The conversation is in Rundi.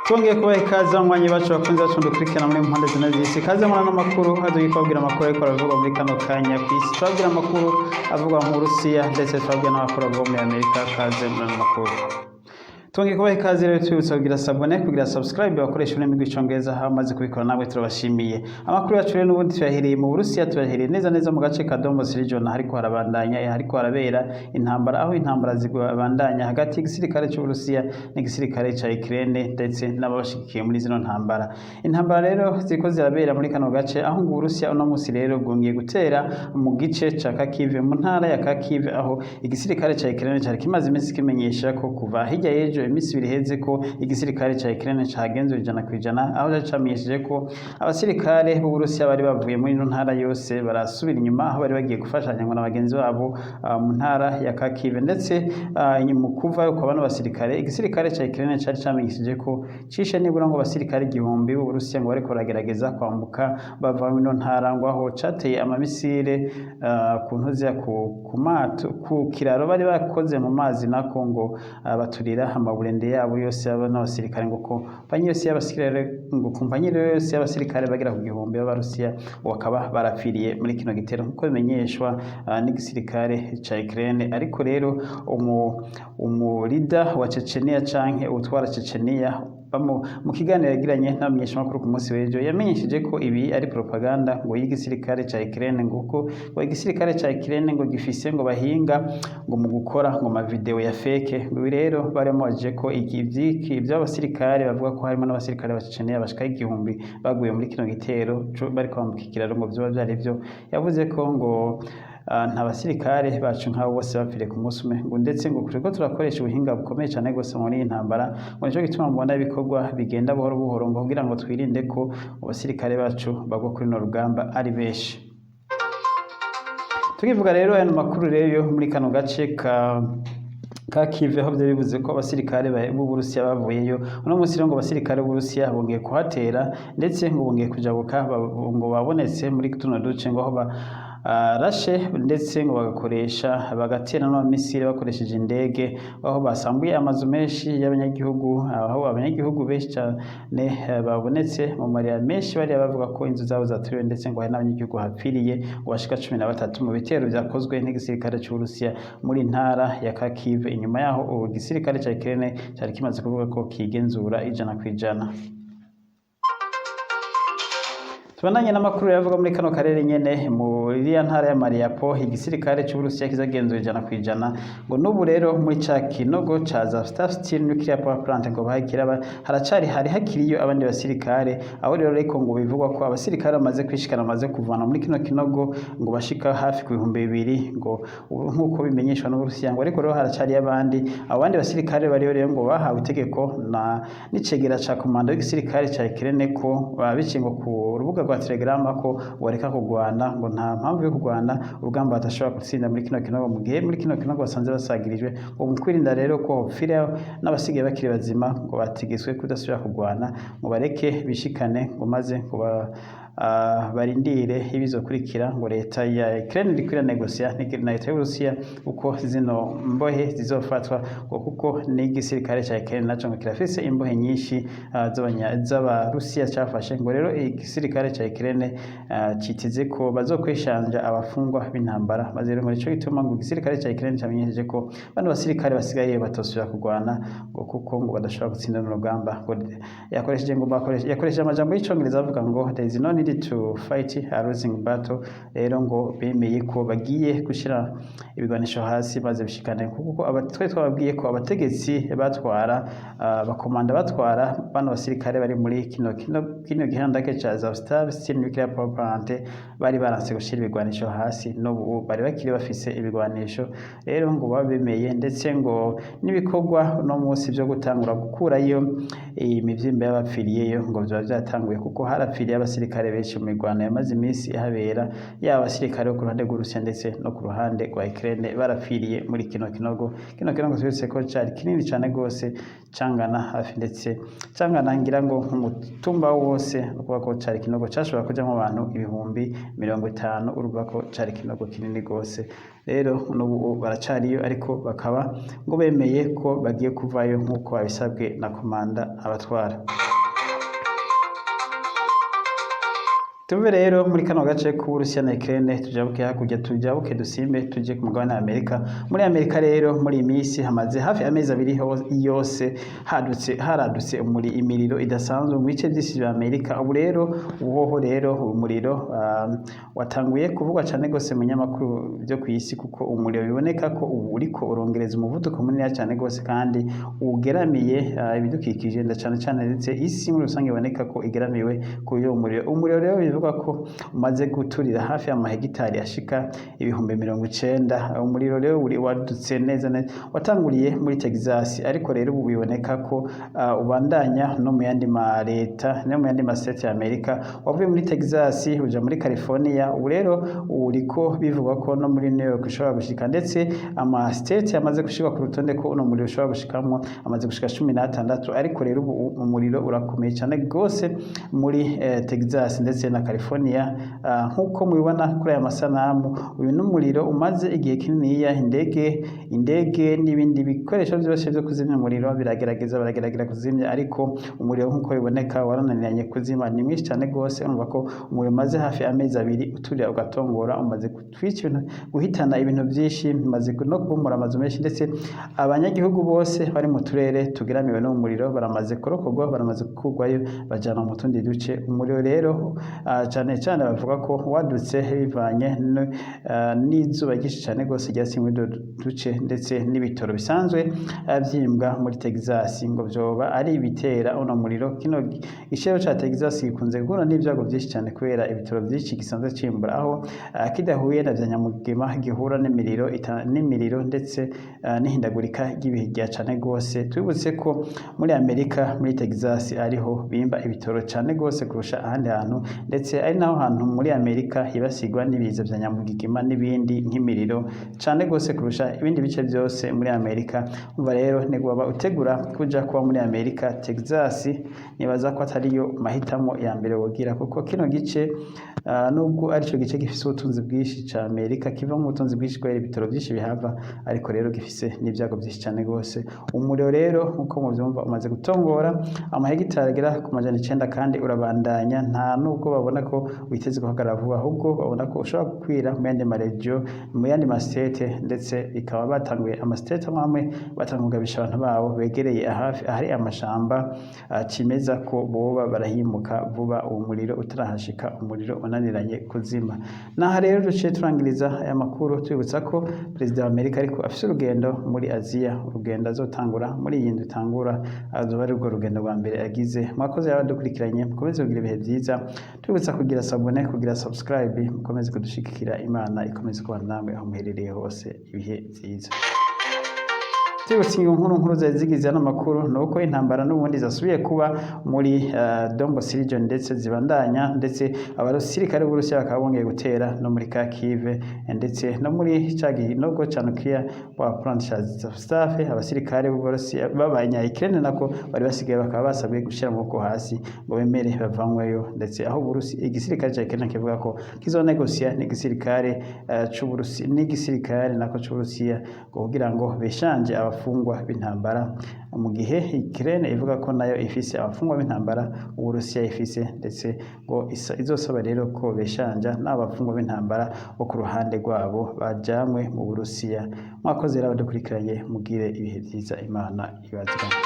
Twongeye kubaha ikaze, abanywanyi bacu, bakunze bacu dukurikirana muri mpande zine z'isi. Ikaze muri ano makuru, aho kubabwira amakuru ariko aravugwa muri kano kanya ku isi. Tubabwira amakuru avugwa mu Burusiya, ndetse tubabwira n'amakuru avugwa muri Amerika. Kaze muri ano makuru. Twongeye kubaha ikaze rero, tubibutsa kugira s'abonner, kugira subscribe, bakoresha ururimi rw'Icongereza. Aho bamaze kubikora namwe turabashimiye. Amakuru yacu rero n'ubundi tuyahereye mu Burusiya, tuyahereye neza neza mu gace ka Donbas region, hariko harabandanya, hariko harabera intambara, aho intambara zibandanya hagati y'igisirikare cy'Uburusiya n'igisirikare ca Ukraine, ndetse n'ababashigikiye muri zino ntambara. Intambara rero ziriko zirabera muri kano gace, aho ngo Uburusiya uno musi rero bwongeye gutera mu gice ca Kharkiv, mu ntara ya Kharkiv, aho igisirikare ca Ukraine cari kimaze iminsi kimenyesha ko kuva hirya y'ejo, iminsi 2 iheze, ko igisirikare ca Ukraine cagenzura 100%, aho cari camenyesheje ko abasirikare b'Uburusiya bari bavuye muri ino ntara yose barasubira inyuma, aho bari bagiye gufashanya ngo na bagenzi babo mu ntara ya Kharkiv. Ndetse mu kuvayo kwa bano basirikare, igisirikare ca Ukraine cari camenyesheje ko cishe nibura ngo abasirikare 1000 b'Uburusiya ngo bariko baragerageza kwambuka bava muri ino ntara, ngo aho cateye amamisire ku ntuzi ku mato, ku kiraro bari bakoze mu mazi, nako ngo baturira amaburende yabo yose n'abasirikare, ngo kompanyi yose y'abasirikare, ngo kompanyi rero yose y'abasirikare bagera ku 1000 b'Abarusiya bakaba barapfiriye muri kino gitero, nkuko bimenyeshwa n'igisirikare ca Ukraine. Ariko rero umu leader wa Chechenia canke utwara Chechenia, mu kiganiro yagiranye n'abamenyeshamakuru ku munsi w'ejo, yamenyesheje ko ibi ari propaganda ngo y'igisirikare ca Ukraine, ngo uko ngo igisirikare ca Ukraine ngo gifise ngo bahinga ngo mu gukora ngo ma video ya fake. Ngo ibi rero bari bamubajije ko iki iby'abasirikare bavuga ko harimo n'abasirikare ba Chechenia bashika 1000 baguye muri kino gitero bariko bambuka ikiraro, ngo vyoba vyari vyo. Yavuze ko ngo nta basirikare bacu nk'abo bose bapfiriye ku munsi umwe, ngo ndetse ngo turiko turakoresha ubuhinga bukomeye cyane rwose muri iyi ntambara, ngo nico gituma mubona ibikorwa bigenda buhoro buhoro, ngo kugira ngo twirinde ko abasirikare bacu bagwa kuri runo rugamba ari benshi. Tukivuga rero aya makuru rero yo muri kano gace ka Kiev, aho byari bivuze ko abasirikare b'Uburusiya bavuyeyo, uno munsi rero ngo abasirikare b'Uburusiya bongeye kuhatera, ndetse ngo bongeye kujabuka, ngo babonetse muri tuno duce, ngo aho ba rashe, ndetse ngo bagakoresha, bagatera n'amamisire bakoresheje indege, aho basambuye amazu menshi y'abanyagihugu, aho abanyagihugu benshi cyane babonetse mu marira menshi, bariya bavuga ko inzu zabo zaturiwe, ndetse ngo hari n'abanyagihugu hapfiriye ngo bashika 13 mu bitero vyakozwe n'igisirikare c'Uburusiya muri ntara ya Kharkiv, inyuma yaho ubu igisirikare ca Ukraine cari kimaze kuvuga ko kigenzura 100%. Tubandanye n'amakuru yavuga muri kano karere nyene, muri iriya ntara ya Mariupol, igisirikare c'Uburusiya kizagenzura 100%. Ngo n'ubu rero muri ca kinogo ca Azovstal Steel Nuclear Power Plant ngo bahakira haracari, hari hakiriyo abandi basirikare, aho rero ariko ngo bivugwa ko abasirikare bamaze kwishikana, bamaze kuvana muri kino kinogo ngo bashika hafi ku 2000, ngo ubu nk'uko bimenyeshwa n'Uburusiya. Ngo ariko rero haracari abandi, abo bandi basirikare bariyo rero ngo bahawe itegeko na n'icegera ca komanda w'igisirikare ca Ukraine, ko biciye ngo ku rubuga rwa Telegram, ko bareka kugwana, ngo nta mpamvu yo kugwana urugamba badashobora gutsinda muri kino kinogo, mu gihe muri kino kinogo basanze basagirijwe. Ngo mu kwirinda rero ko hopfira n'abasigaye bakiri bazima, ngo bategetswe kudasubira kugwana, ngo bareke bishikane, ngo maze ngo barindire ibizokurikira. Ngo leta ya Ukraine iriko iranegosia na leta y'Uburusiya uko zino mbohe zizofatwa, ngo kuko n'igisirikare ca Ukraine naco ngo kirafise imbohe nyinshi z'Abarusiya cafashe. Ngo rero igisirikare ca Ukraine citeze ko bazokwishanja abafungwa b'intambara, maze rero ngo nico gituma ngo igisirikare ca Ukraine camenyesheje ko bano basirikare basigaye batosubira kurwana, ngo kuko ngo badashobora gutsinda n'urugamba. Ngo yakoresheje, ngo yakoresheje amajambo y'Icongereza avuga ngo "There is no need to fight a losing battle." Rero ngo bemeye ko bagiye gushira ibigwanisho hasi maze bishikane, kuko twari twababwiye ko abategetsi batwara, bakomanda batwara bano basirikare bari muri kino gihandake ca Azovstal Steel Nuclear Power Plant bari baranse gushira ibigwanisho hasi, n'ubu bari bakiri bafise ibigwanisho. Rero ngo babemeye, ndetse ngo n'ibikorwa no munsi byo gutangura gukurayo imivyimba y'abapfiriyeyo ngo vyoba vyatanguye, kuko harapfiriye abasirikare benshi. benshi mu mirwano yamaze iminsi ihabera, yaba abasirikare bo ku ruhande rw'Uburusiya ndetse no ku ruhande rwa Ukraine barapfiriye muri kino kinogo. Kino kinogo twese ko cari kinini cane gose, cangana hafi ndetse cangana ngira ngo nk'umutumba wose, ni ukuvuga ko cari ikinogo cashobora kujamwo abantu 50,000. Urumva ko cari ikinogo kinini gose. Rero n'ubu baracariyo, ariko bakaba ngo bemeye ko bagiye kuvayo nk'uko babisabwe na komanda abatwara. Tuve rero muri kano gace k'Uburusiya na Ukraine, tujabuke hakurya, tujabuke dusimbe tuje ku mugabane wa Amerika. Muri Amerika rero, muri iyi minsi hamaze hafi amezi 2 yose hadutse haradutse umuri imiriro idasanzwe mu bice vyinshi vya Amerika. Ubu rero uhoho rero umuriro watanguye kuvugwa cane gose mu nyamakuru vyo kw'isi, kuko umuriro biboneka ko ubu uriko urongereza umuvuduko munini cane gose kandi ugeramiye ibidukikije nda cane cane, ndetse isi muri rusange iboneka ko igeramiwe kuri uwo muriro. Umuriro rero bivugwa ko umaze guturira hafi y'amahegitari ashika 90,000. Umuriro rero uri wadutse neza neza watanguriye muri Texas, ariko rero ubu biboneka ko ubandanya no mu yandi ma leta no mu yandi ma state ya Amerika. Wavuye muri Texas uja muri California, ubu rero uriko bivugwa ko no muri New York ushobora gushika, ndetse ama state amaze gushika ku rutonde ko uno muriro ushobora gushikamwo amaze gushika 16. Ariko rero ubu umuriro urakomeye cyane gose muri Texas ndetse na California. Nkuko mubibona kuri aya masanamu, uyu n'umuriro umaze igihe kininiya. Indege n'ibindi bikoresho byose byo kuzimya umuriro biragerageza, baragerageza kuzimya, ariko umuriro nkuko biboneka warananiranye kuzima, ni mwinshi cyane gose. Urumva ko umuriro umaze hafi amezi 2 uturira ugatongora, umaze gutwica ibintu, guhitana ibintu byinshi, umaze no kubomora amazu menshi, ndetse abanyagihugu bose bari mu turere tugeramiwe n'umuriro baramaze kurokorwa, baramaze gukurwayo bajana mu tundi duce. Umuriro rero cane cane bavuga ko wadutse bivanye n'izuba ryinshi cane gose ryatse muri utwo duce, ndetse n'ibitoro bisanzwe vyimbwa muri Texas ngo vyoba ari ibitera uno muriro. Kino giciro ca Texas gikunze guhura n'ibyago byinshi cyane kubera ibitoro byinshi gisanzwe cimbura, aho kidahuye na vya nyamugigima gihura n'imiriro ndetse n'ihindagurika ry'ibihe rya cane gose. Twibutse ko muri Amerika, muri Texas ariho bimba ibitoro cane gose kurusha ahandi hantu, ndetse ari naho hantu muri Amerika hibasirwa n'ibiza vya nyamugigima n'ibindi nk'imiriro cane gose kurusha ibindi bice byose muri Amerika. Umva rero, ni waba utegura kuja kuba muri Amerika, Texas nibaza ko atariyo mahitamo ya mbere wogira, kuko kino gice nubwo arico gice gifise ubutunzi bwinshi ca Amerika, kivamo ubutunzi bwinshi kubera ibitoro byinshi bihava, ariko rero gifise n'ibyago byinshi cane gose. Umuriro rero nkuko muvyumva umaze gutongora amahegitari agera ku 900 kandi urabandanya. Nta nubwo babona ko witeze guhagarara vuba, ahubwo babona ko ushobora gukwira mu yandi maregio, mu yandi mastate, ndetse bikaba batanguye amastate amwe amwe batanguye kugabisha abantu babo begereye hafi ahari amashamba cimeza ko boba barahimuka vuba uwo muriro utarahashika, umuriro unaniranye kuzima. Naha rero duciye turangiriza aya makuru, twibutsa ko perezida wa Amerika ariko afise urugendo muri Aziya, urugendo azotangura muri iyi ndwi itangura, azoba ari urwo rugendo rwa mbere agize. Mwakoze abadukurikiranye, mukomeze kugira ibihe byiza. Twibutsa kugira s'abonner, kugira subscribe, mukomeze kudushigikira. Imana ikomeze kubana namwe aho muherereye hose, ibihe byiza. Tubibutse ingingo nkuru nkuru zari zigize ano makuru ni uko intambara n'ubundi zasubiye kuba muri Donbas region ndetse zibandanya, ndetse abasirikare b'Uburusiya bakaba bongeye gutera no muri Kharkiv ndetse no muri ca ginogo ca nuclear power plant ca Zaporizhzhia. Abasirikare b'Uburusiya b'abanya Ukraine nako bari basigaye bakaba basabwe gushira amaboko hasi ngo bemere bavanyweyo, ndetse aho Uburusi igisirikare ca Ukraine kivuga ko kizonegosia n'igisirikare c'Uburusi n'igisirikare nako c'Uburusiya ngo kugira ngo beshanje abafungwa b'intambara, mu gihe Ukraine ivuga ko nayo ifise abafungwa b'intambara Uburusiya ifise, ndetse ngo izosaba rero ko beshanja n'abafungwa b'intambara bo ku ruhande rwabo bajanywe mu Burusiya. Mwakoze rero abadukurikiranye, mugire ibihe vyiza, Imana ibazigame.